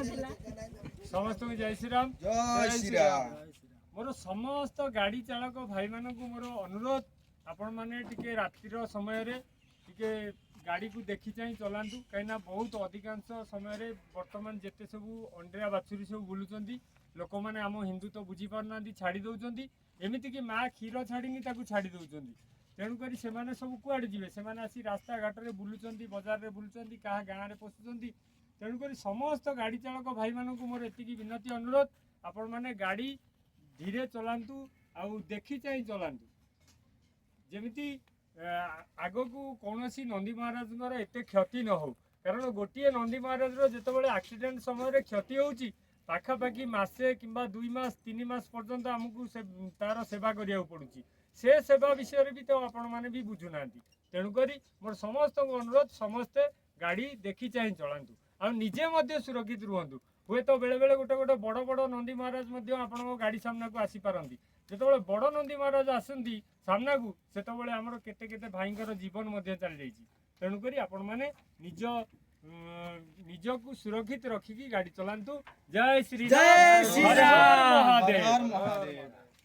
ନଥିଲା। ସମସ୍ତଙ୍କୁ ଜୟ ଶ୍ରୀରାମ। ଜୟ ଶ୍ରୀରାମ। ମୋର ସମସ୍ତ ଗାଡ଼ି ଚାଳକ ଭାଇମାନଙ୍କୁ ମୋର ଅନୁରୋଧ, ଆପଣମାନେ ଟିକେ ରାତ୍ରିର ସମୟରେ ଟିକେ ଗାଡ଼ିକୁ ଦେଖି ଚାହିଁ ଚଲାନ୍ତୁ, କାହିଁକିନା ବହୁତ ଅଧିକାଂଶ ସମୟରେ ବର୍ତ୍ତମାନ ଯେତେ ସବୁ ଅଣ୍ଡିରା ବାଛୁରୀ ସବୁ ବୁଲୁଛନ୍ତି, ଲୋକମାନେ ଆମ ହିନ୍ଦୁ ତ ବୁଝିପାରୁନାହାନ୍ତି, ଛାଡ଼ି ଦେଉଛନ୍ତି। ଏମିତିକି ମା କ୍ଷୀର ଛାଡ଼ିନି, ତାକୁ ଛାଡ଼ି ଦେଉଛନ୍ତି। ତେଣୁକରି ସେମାନେ ସବୁ କୁଆଡ଼େ ଯିବେ? ସେମାନେ ଆସି ରାସ୍ତାଘାଟରେ ବୁଲୁଛନ୍ତି, ବଜାରରେ ବୁଲୁଛନ୍ତି, କାହା ଗାଁରେ ପଶୁଛନ୍ତି। ତେଣୁକରି ସମସ୍ତ ଗାଡ଼ି ଚାଳକ ଭାଇମାନଙ୍କୁ ମୋର ଏତିକି ବିନତି ଅନୁରୋଧ, ଆପଣମାନେ ଗାଡ଼ି ଧୀରେ ଚଲାନ୍ତୁ ଆଉ ଦେଖି ଚାହିଁ ଚଲାନ୍ତୁ, ଯେମିତି ଆଗକୁ କୌଣସି ନନ୍ଦୀ ମହାରାଜଙ୍କର ଏତେ କ୍ଷତି ନ ହଉ। କାରଣ ଗୋଟିଏ ନନ୍ଦୀ ମହାରାଜର ଯେତେବେଳେ ଆକ୍ସିଡେଣ୍ଟ ସମୟରେ କ୍ଷତି ହେଉଛି, ପାଖାପାଖି ମାସେ କିମ୍ବା 2 ମାସ, 3 ମାସ ପର୍ଯ୍ୟନ୍ତ ଆମକୁ ସେ ତାର ସେବା କରିବାକୁ ପଡ଼ୁଛି। ସେ ସେବା ବିଷୟରେ ବି ତ ଆପଣମାନେ ବି ବୁଝୁନାହାନ୍ତି। ତେଣୁକରି ମୋର ସମସ୍ତଙ୍କୁ ଅନୁରୋଧ, ସମସ୍ତେ ଗାଡ଼ି ଦେଖି ଚାହିଁ ଚଳାନ୍ତୁ ଆଉ ନିଜେ ମଧ୍ୟ ସୁରକ୍ଷିତ ରୁହନ୍ତୁ। ହୁଏତ ବେଳେବେଳେ ଗୋଟେ ଗୋଟେ ବଡ଼ ବଡ଼ ନନ୍ଦୀ ମହାରାଜ ମଧ୍ୟ ଆପଣଙ୍କ ଗାଡ଼ି ସାମ୍ନାକୁ ଆସିପାରନ୍ତି। ଯେତେବେଳେ ବଡ଼ ନନ୍ଦୀ ମହାରାଜ ଆସନ୍ତି ସାମ୍ନାକୁ, ସେତେବେଳେ ଆମର କେତେ କେତେ ଭାଇଙ୍କର ଜୀବନ ମଧ୍ୟ ଚାଲିଯାଇଛି। ତେଣୁକରି ଆପଣମାନେ ନିଜକୁ ସୁରକ୍ଷିତ ରଖିକି ଗାଡ଼ି ଚଲାନ୍ତୁ। ଜୟ ଶ୍ରୀ ଜୟ ଶ୍ରୀରାମ। ମହାଦେବ। ହର ମହାଦେବ।